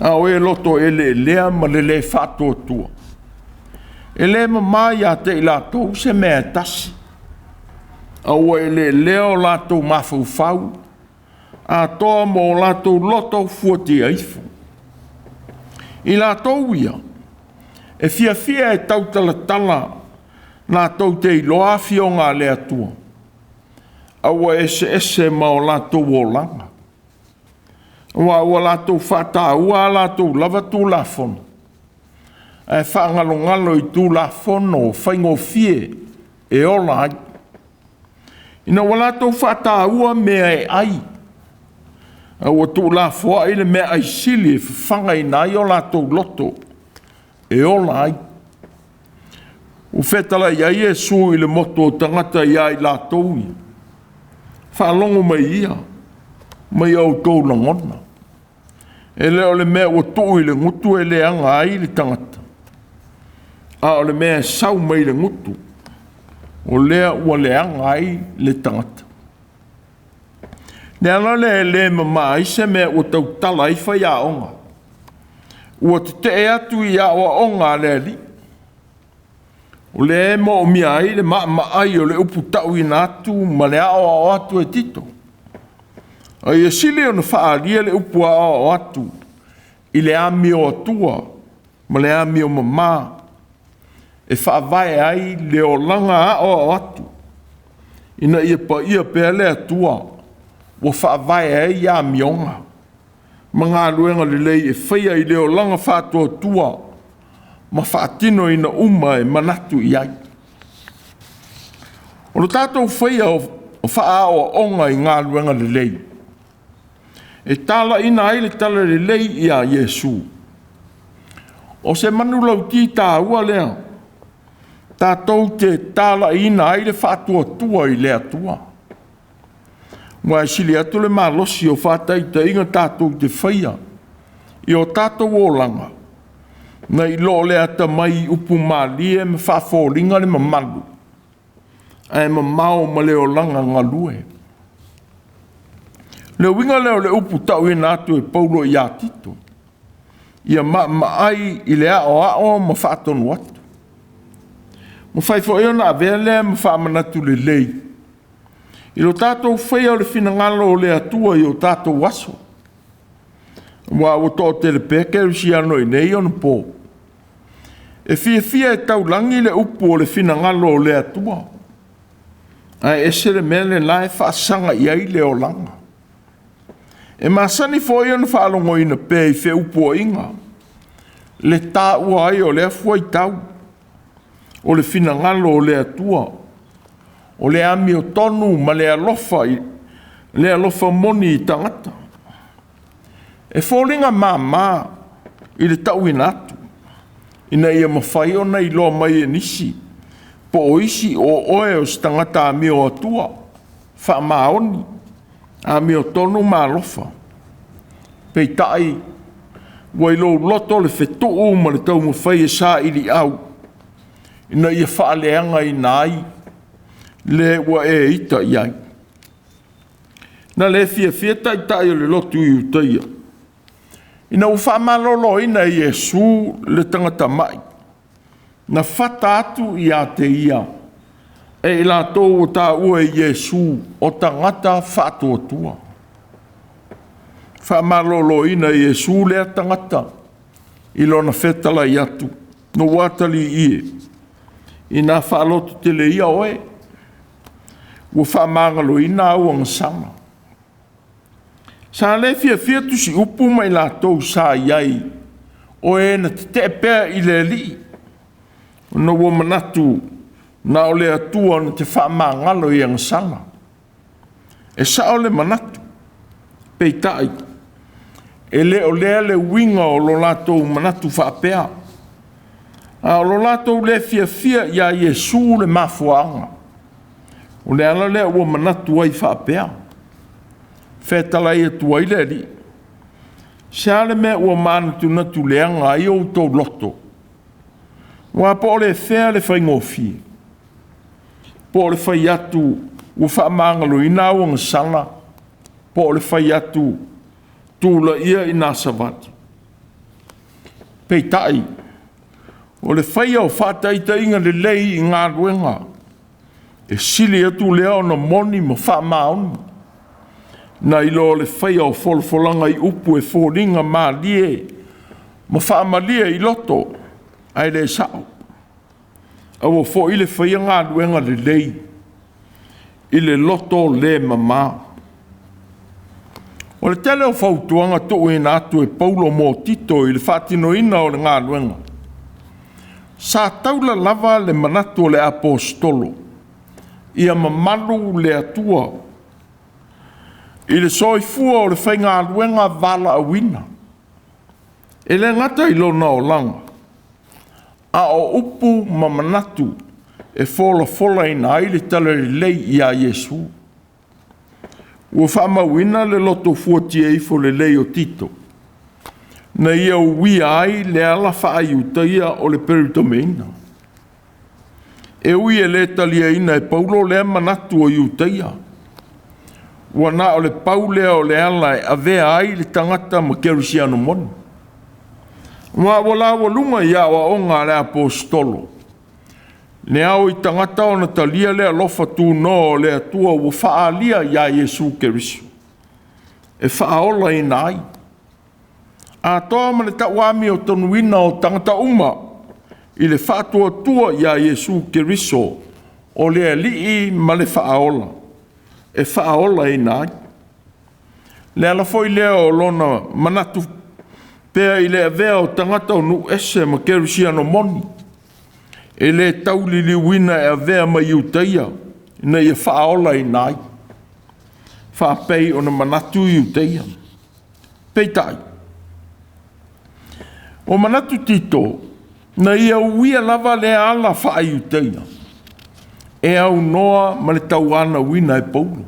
[SPEAKER 1] a o e loto eleelea ma le le faatuatua, e le mamā ia te i latou se mea e tasi, a ua eleelea o latou mafaufau, atoa ma o latou loto fuatia ifo. I latou ia, e fiafia e tautalatala latou te iloa afioga a le Atua, a ua eseese ma o latou olaga, aua ua latou faataua a latou lava Tulafono, ae faagalogalo i Tulafono faigofie e ola ai. Ina ua latou faataua mea e ai, a ua tuulafoai le meaai sili e fafagaina ai o latou loto e ola ai. Ua fetalai ai Iesu i le motu o tagata ia i latou ia, faalogo mai ia, mai outou lagona. E le o le mea ua tuu i le gutu e leaga ai le tagata, a o le mea e sau mai le gutu, o lea ua leaga ai le tagata. Le ala lea e le mama ai se mea ua tautala ai faiaoga, ua tetee atu i aoaoga a le Alii, o lea e moomia ai le maamaai o le upu tauina atu ma le aoao atu e Tito. A ia sili ona faaalia le upu aoao atu i le amio atua ma le amio mamā e faavae ai le olaga aoao atu, ina ia paia pea le Atua ua faavae ai amioga ma galuega lelei e faia i le olaga faatuatua ma faatinoina uma e manatu i ai. O le tatou faia o faaaoaoga i galuega lelei, e talaina ai le talalelei ia Iesu. O se manulauti taua lea, tatou te talaina ai le faatuatua i le Atua. Ua e sili atu le malosi o faataitaiga tatou te faia i o tatou olaga, nai lo le atamai i upu malie ma faafoliga le mamalu, ae mamao ma le olaga galue. Le uiga lea o le upu tauina atu e Paulo ia Tito, ia maamaai i le aoao ma faatonu atu. Mafai foi ona avea lea ma faamanatu lelei i lo tatou faia o le finagalo o le Atua i o tatou aso, aua ua toatele pea kerisiano i nei ona po, e fiafia e taulagi le upu o le finagalo o le Atua, Ae ese le mea lena e faasaga i ai le olaga. E masani foi ona faalogoina pea i feupuaiga le taua ai o lea fuaitau o le finagalo o le Atua, o le amiotonu ma le alofa, le alofa moni i tagata. E foliga mama i le tauina atu, ina ia mafai ona iloa mai e nisi po o isi o oe o se tagata amio atua, faamaoni, amiotonu ma alofa. Peitai, ua i lou loto le fetuu ma le taumafai e sailiau ina ia faaleagaina ai le ua e ita i ai. Na le fiafia taitai o le lotu Iutaia ina ua faamaloloina e Iesu le tagata mai, na fata atu ia te ia e i latou ua taua e Iesu o tagata faatuatua. Faamaloloina e Iesu lea tagata i lona fetalai atu, “Lou atalii e, ina faalototele ia oe, ua faamagaloina au agasala.” Sa le fiafia tusiupu ma i latou sa i ai, o e na tetee pea i le Alii, ona ua manatu na o le Atua na te faamagalo i agasala. E sao le manatu, peitai, e le o lea le uiga o lo latou manatu faapea, a o lo latou le fiafia ia Iesu le mafuaaga. O le ala lea ua manatu ai faapea. Fetalai atu ai le Alii, se a le mea ua manatunatu leaga ai outou loto? Aua po o le fea le faigofie, po o le fai atu ua faamagaloina au agasala, po o le fai atu tulaia ina savali. Peitai, o le faia o faataitaiga lelei i galuega, e sili atu lea ona moni ma faamaoni, nai lo le faia o folafolaga i upu e foliga malie ma faamalie i loto, ae le sao. Aua foi le faia galuega lelei i le loto le mama. O le tele o fautuaga tuuina atu e Paulo mo Tito i le faatinoina o le galuega, sa taula lava le manatu o le Aposetolo, ia mamalu le Atua i le soifua o le faigaluega valaauina, e le gata i lona olaga, a o upu ma manatu e folafolaina ai le talalelei ia Iesu. Ua faamauina le loto fuatia ifo lelei o Tito, na ia uia ai le ala faa-Iutaia o le pereitameina. E ui e le taliaina e Paulo lea manatu o Iutaia, ua na o le pau lea o le ala e avea ai le tagata ma kerisiano moni. Aua ua laualuga i aoaoga a le Aposetolo, le ao i tagata ona talia le alofa tunoa o le Atua ua faaalia ia Iesu Keriso, e faaolaina ai, atoa ma le tauamiotonuina o tagata uma i le faatuatua ia Iesu Keriso o le Alii ma le Faaola, e faaolaina ai. Le ala foi lea o lona manatu pea i le avea o tagata o nuu ese ma kerisiano moni, e le tauliliuina e avea ma Iutaia ina ia faaolaina ai, faapei ona manatu Iutaia. Peitai, ua manatu Tito, na ia uia lava lea ala faa-Iutaia, e aunoa ma le tauanauina e Paulo.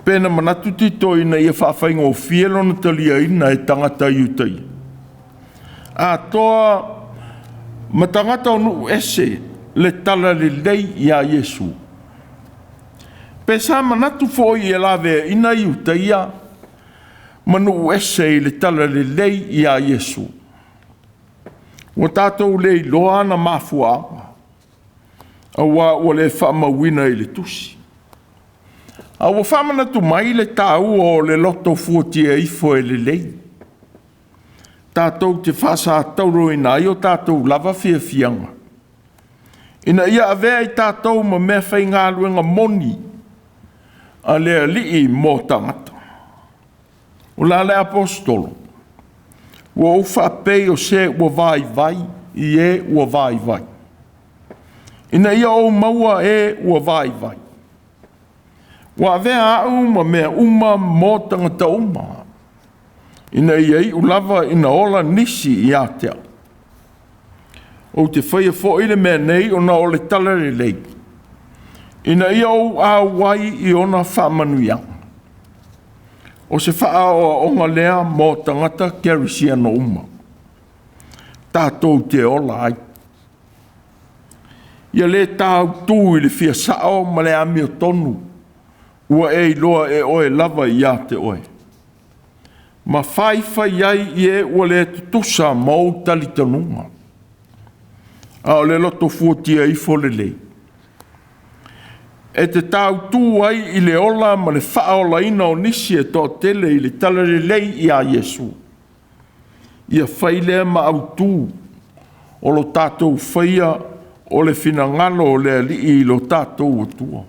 [SPEAKER 1] Pe na manatu Tito ina ia faafaigofie lona taliaina e tagata Iutaia, atoa ma tagata o nuu ese le talalelei ia Iesu. Pe sa manatu foi e laveaina Iutaia ma nuu ese i le talalelei ia Iesu. Ua tatou le iloa ana mafuaaga, aua ua le faamauina i le tusi. A ua faamanatu mai le taua o le loto fuatia ifo e lelei, tatou te faasatauroina ai o tatou lava fiafiaga, Ina ia avea i tatou ma mea faigaluega moni a le Alii mo tagata. O la le Aposetolo, ua ou faapei o se ua vaivai i e ua vaivai, ina ia ou maua e ua vaivai. Ua avea au ma mea uma mo tagata uma, ina ia iu lava ina ola nisi ia te au. Ou te faia foi le mea nei ona o le talalelei, ina ia ou auai i ona faamanuiaga. O se faaoaoga lea mo tagata kerisiano uma, tatou te ola ai. Ia le tāutū i le fia sao ma le amiotonu ua e iloa e oe lava ia te oe, ma faifai ai i e ua le tutusa ma ou talitonuga, a o le loto fuatia ifo lelei. E te tautū ai i le ola ma le faaolaina o nisi e toatele i le talalelei iā Iesu. Ia fai lea ma autū o lo tatou faia o le finagalo o le Alii i lo tatou Atua.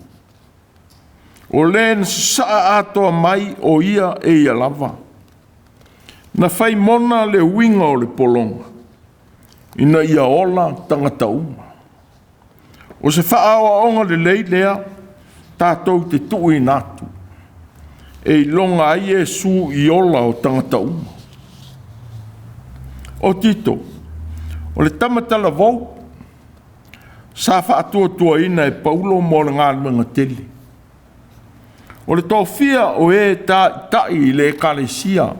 [SPEAKER 1] O le na sasaa atoa mai o ia e ia lava. Na fai mona le uiga o le pologa, ina ia ola tagata uma. O se faaoaoga lelei lea tatou te tuuina atu, e iloga ai Iesu i ola o tagata uma. O Tito, o le tama talavou, sa faatuatuaina e Paulo mo le galuega tele. O le tofia o e taitai i le ekalesia,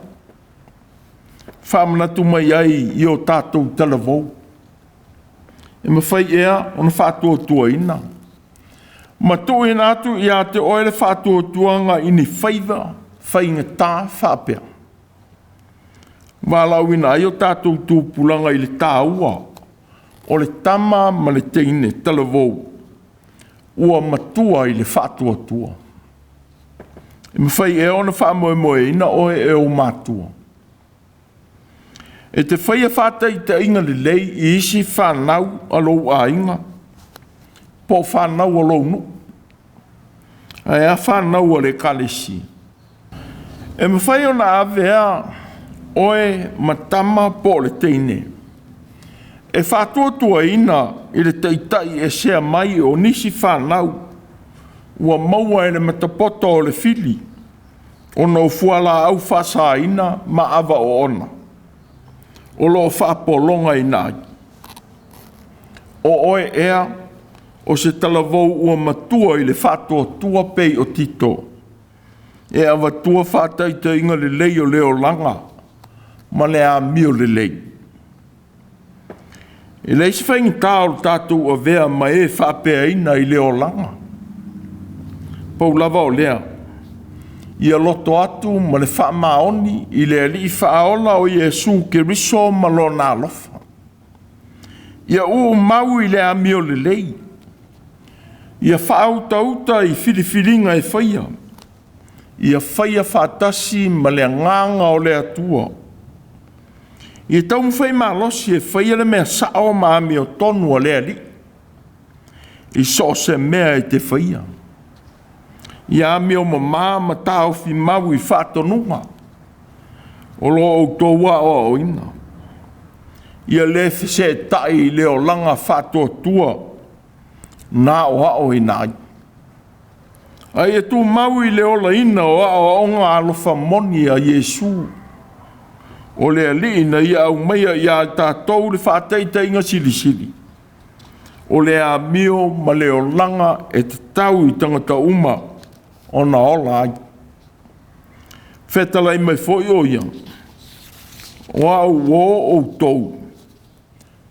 [SPEAKER 1] faamanatu mai ai i o tatou talavou, e mafai ea ona faatuatuaina ma tuuina atu ia te oe le faatuatuaga i ni faiva faigata faapea. Valaauina ai o tatou tupulaga i le taua o le tama ma le teine talavou ua matua i le faatuatua. E mafai ea ona faamoemoeina oe e ou matua? E te faia faataitaiga lelei i isi fanau a lou aiga po o fanau a lou nuu, ae a fanau a le ekalesia? E mafai ona avea oe ma tama po o le teine e faatuatuaina i le taitai esea mai o nisi fanau ua maua e le matapoto o le fili ona o fualaau faasaina ma ava oona o lo o faapologaina ai. O oe ea o se talavou ua matua i le faatuatua pei o Tito, e avatua faataitaiga lelei o le olaga ma le amio lelei. E leai se faigata o le tatou avea ma e faapeaina i le olaga. Pau lava o lea, ia loto atu ma le faamaoni i le Alii Faaola o Iesu Keriso ma Lona alofa. Ia uumau i le amio lelei, ia faautauta i filifiliga e faia, ia faia faatasi ma le agaga o le Atua. Ia taumafai malosi e faia le mea sao ma amiotonu a le Alii i so o se mea e te faia. Ia amio mamā ma taofi mau i faatonuga o lo outou aoaoina. Ia le feseetai i le olaga faatuatua na aoaoina ai. A ia tumau i le olaina o aoaoga alofa moni a Iesu, o le Alii na ia aumaia ia tatou le faataitaiga silisili, o le amio ma le olaga e tatau i tagata uma ona ola ai. Fetalai mai foi o ia, o au o outou,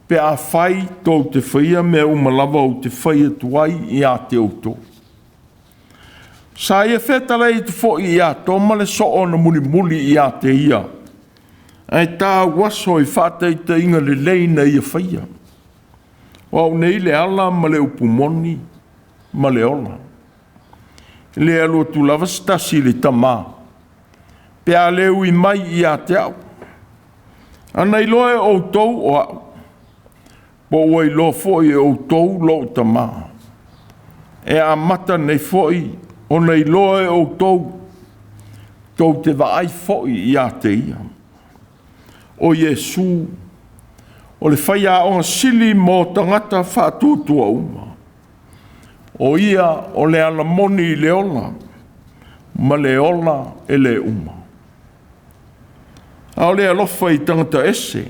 [SPEAKER 1] pe a fai tou te faia mea uma lava ou te fai atu ai ia te outou. Sa ia fetalai atu foi ia Toma le soo na mulimuli ia te ia, ae tauaso i faataitaiga lelei na ia faia. O au nei le ala ma le upu moni ma le ola. E le alu atu lava se tasi i le Tamā, pe a le ui mai ia te au. Ana iloa e outou o au, Po ua iloa foi e outou lou tamā, e amata nei foi ona iloa e outou, tou te vaai foi ia te ia. O Iesu, o le faiaoga sili mo tagata faatuatua uma. O ia o le ala moni i le ola, ma le ola e le uma. A o le alofa i tagata ese,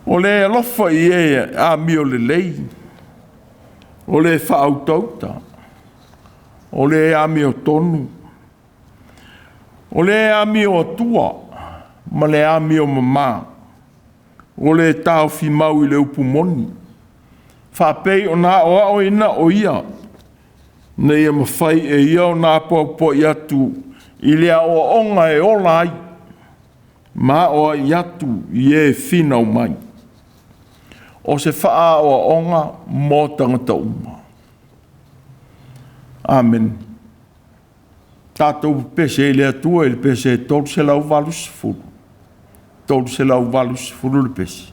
[SPEAKER 1] o le alofa i e amio lelei, o le faautauta, o le amiotonu, o le amio atua ma le amio mamā, o le taofi mau i le upu moni, faapei ona aoaoina o ia, ina ia mafai e ia ona apoapoai atu i le aoaoga e ola ai, ma aoai atu i e finau mai. O se faaoaoga mo tagata uma. Amene. Tatou pese i le Atua i le pese 380, 380 le pese.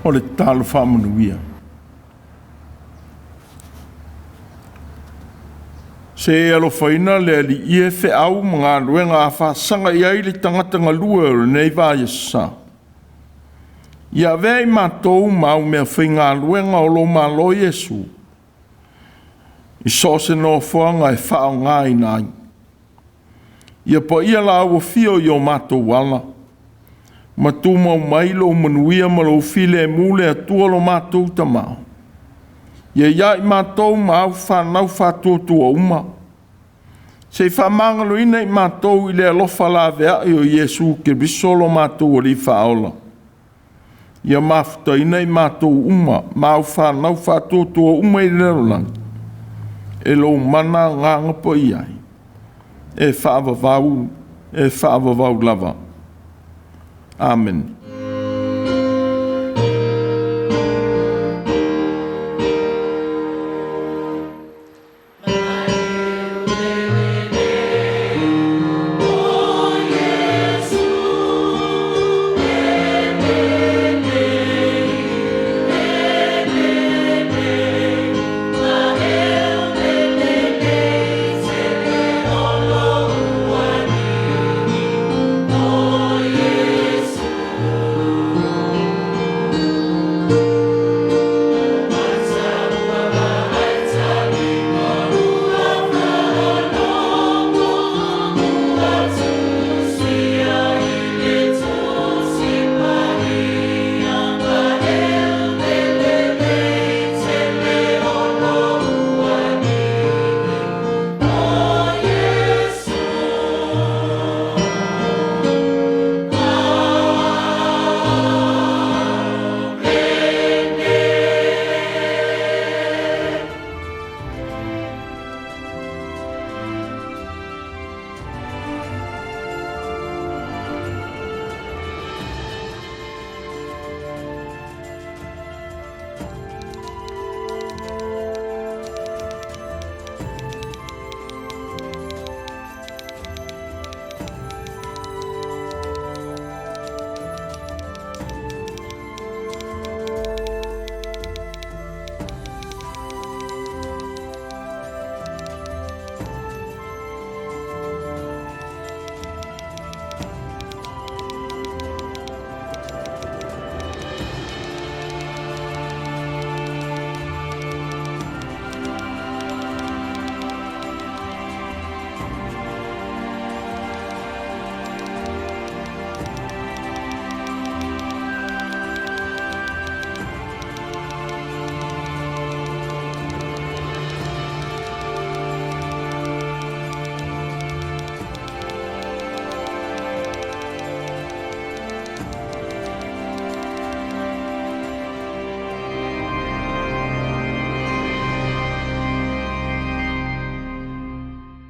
[SPEAKER 1] O le tatalo faamanuia. Se alofaina le Alii e feau ma galuega a faasaga i ai le tagata galue o lenei vaiaso sa. Ia avea i matou ma au meafaigaluega o lou Malo Iesu, i so o se nofoaga e faaaogaina ai. Ia paia la au afio i o matou ala, ma tumau mai lou manuia ma lou filemu le Atua lo matou Tama. Ia i ai matou ma au fanau faatuatua uma, se i faamagaloina i matou i le alofa laveai o Iesu Keriso lo matou Alii Faaola. Ia mafutaina i matou uma ma au fanau faatuatua uma i le lalolagi, e lou mana Agaga Paia e faavavau, e faavavau lava. Amene.